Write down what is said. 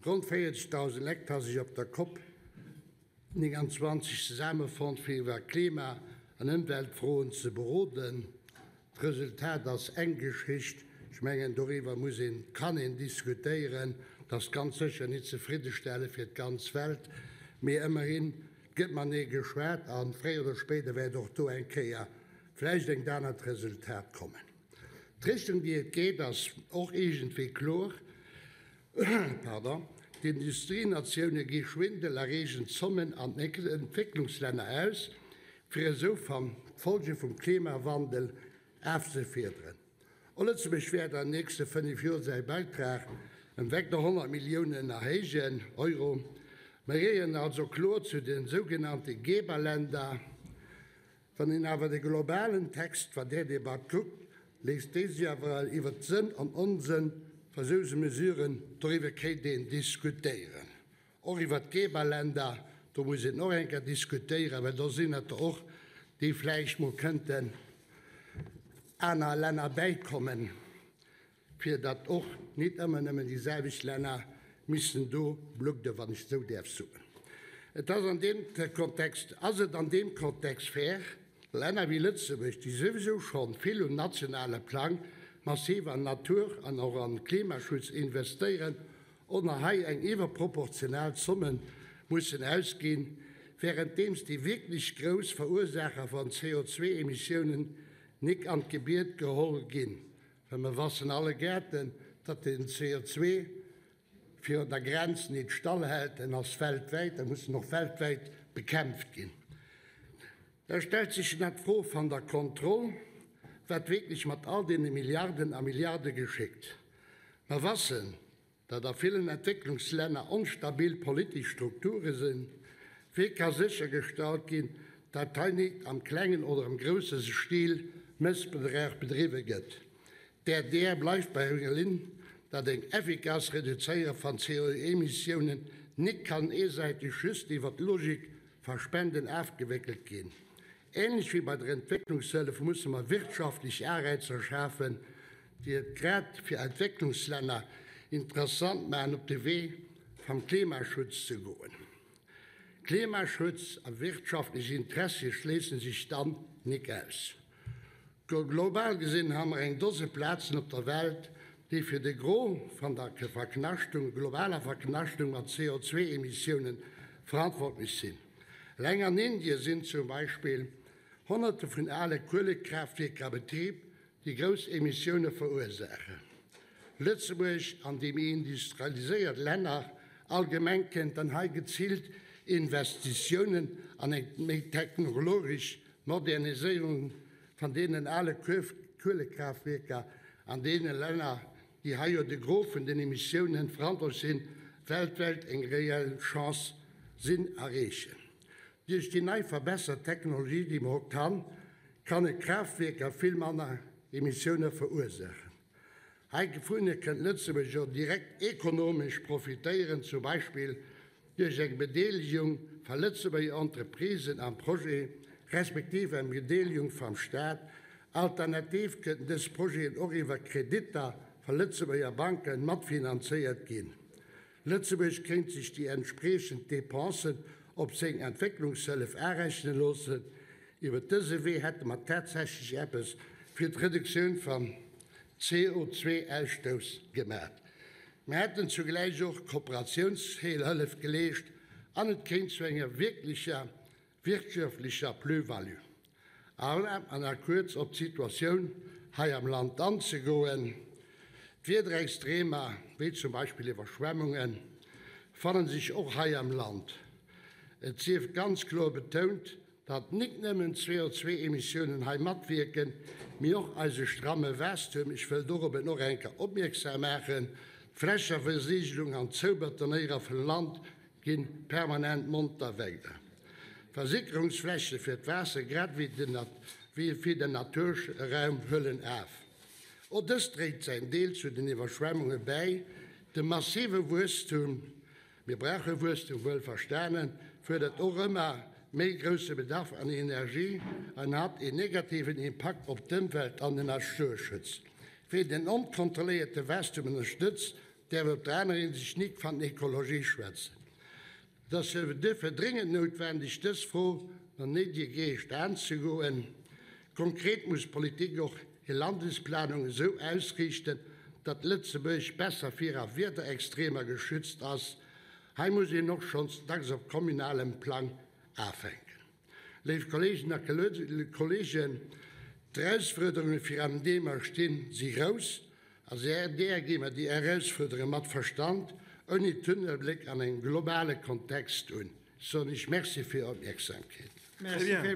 Ronn 40.000 Lekt ha sech op der Cop 29 zesammefonnt, fir iwwer Klima an Ëmweltfroen ze beroden. D'Resultat ass eng Geschicht. Ech mengen, doriwwer muss een, kann een diskutéieren. Et ass ganz sécher nit zefriddestelle fir d'ganz Welt, mee ëmmerhin gëtt matenee geschwat a fréier oder spéider wäert och do eng Kéier vläicht engt anert Resultat kommen. D'Richtung, déi et geet, ass och iergendwéi kloer. Pardon. D'Industrienatioune gi schwindelerreegend Zommen an d'Entwécklungslänner aus, fir esou d'Folge vum Klimawandel afzefiederen. Och Lëtzebuerg wäert an den nächste 5 Joer säi Beitrag ëm wegder 100 Milliounen erhéijen, Euro. Mer gehéieren also kloer zu de sougenannte Geberländer. Wann een awer de globalen Text van där Debatt kuckt, léisst dee sech awer iwwert Sënn an Onsënn va souse Mesuren, doriwwer kéint een diskutéieren. Och iwwert d'Geberländer, do muss een och eng Kéier diskutéieren, well do sinn et der och, déi vläicht mol kënnten aner Länner bäikommen. fir datt och nit ëmmer nëmmen déi selwecht Länner missen do blugden, wann ech esou däerf soen. Et ass an deem Kontext, ass et an deem Kontext fair, Länner wéi Lëtzebuerg, déi souwisou schonn vill um nationale Plang massiv an Natur an och an Klimaschutz investéieren, och nach hei eng iwwerproportional Zomme mussen ausginn, währenddeems déi wierklech grouss Verursaacher van CO2-Emissiounen nik an d'Gebiet geholl ginn. Well mer wassen alleguerten, datt den CO2 virun der Grenz nit stallhält, en ass weltwäit, e muss och weltwäit bekämpft ginn. Da stellt sech nach d'Fro van der Kontroll, wat wierklech mat all deene Milliarden a Milliarde geschéckt. Mer wassen, datt a villen Entwécklungslänner onstabil politesch Strukture sinn, wéi ka séchergestallt ginn, datt hei nit am klengen oder am grousse Stil Mëssbrauch bedriwwe gëtt? D'adr bleift bei hirer Linn, datt eng effikass Reduzéiere van CO-Emissiounen nit kann eesäiteg just iwwer d'Logik va Spenden afgewéckelt ginn. Ähnlech wéi bei der Entwécklungshëllef musse mer wirtschaftlech Areizer schafen, déi et grad fir Entwécklungslänner interessant maachen, op de Wee vam Klimaschutz ze goen. Klimaschutz a wirtschaftlech Interessie schléissen sech dann nik aus. Global gesinn ha mer eng Dose Plazen op der Welt, déi fir de Gros van der Verknaschtung, globaler Verknaschtung mat CO2-Emissiounen verantwortlech sinn. Eleng an Indien sinn zum Beispill Honnerte vun ale Kuelekraaftwierker a Betrib, déi grouss Emissioune verursaachen. Lëtzebuerg an déi méi industrialiséiert Länner allgemeng kéinten hei geziilt Investitiounen an eng méi technologesch Moderniséierung van deenen ale Kuelekraaftwierker an deene Länner, déi hei jo de Gros vun den Emissiounen verantwortlech sinn, weltwäit eng reell Chance sinn, erreechen. Duerch déi nei verbessert Technologie, déi mer haut han, kann e Kraaftwierker vill manner Emissioune verursaachen. Heivunner kënnt Lëtzebuerg jo direkt ekonomesch profitéieren, zum Beispill duerch eng Bedeelegung va Lëtzebuerger Entreprisen am Projet, respektiv eng Bedeelegung vam Staat. Alternativ kënnten dës Projeten och iwwer Kreditter va Lëtzebuerger Banken matfinanzéiert ginn. Lëtzebuerg kéint sech déi entspriechend Dépensen op seng Entwécklungshëllef arechnen loossen. Iwwer dëse Wee hätte mer tatsächlech eppes fir d'Reduktioun vam CO2-Ausstouss gemaat. Mer hätten zugläich och Kooperatiounshëllef geleescht an et kéint zu enger wierklecher wirtschaftlecher Plus-value. Erlaabt mer nach kuerz op d'Situatioun hei am Land anzegoen. D'Wiederextremer, wéi zum Beispill Iwwerschwemmungen, fannen sech och hei am Land. Et sief ganz kloer betount, datt nik nëmmen d'CO2-Emissiounen hei matwierken, mee och eise stramme Waasstuerm, ech wëll dorobben och eng Kéier opmierksam maachen, d'Flächeversigelung an d'Zoubetonéierer vum Land Ginn permanent monter weider. D'Versickerungsfläche fir d'Waasser grad wéi fir den Naturraum huelen af. Och dëst dréit säin Deel zu den Iwwerschwemmunge bäi. De massive Wuesstum, mir brauche Wuesstum, wuel verstanen, fuerdert och ëmmer méi grousse Bedarf an Energie an hat een negativen Impakt op d'Ëmwelt an den Naturschutz. Ween den onkontrolléierte Waastum ënnerstëtzt, Däerf op der anerer Sich nik van Ekologie schwätzen. Et ass duerfir dréngend noutwendeg, dës Fro mam néidege Geescht aanzegoen. Konkret muss d'Politik och hir Landesplanung esou ausriichten, datt Lëtzebuerg besser vira Wiederextremer geschützt ass. Hei muss een och schonns dacks op kommunalem Plang afänken. Léif Kolleeginnen a Kolleegen, d'Erausfuerderungen, virun deene mer stinn, si grouss. Als adr gi mer déi Erausfuerderunge mat Verstand, ouni Tunnelbléck an engem globale Kontext un. Ech soen Iech Merci fir Är Opmierksamkeet.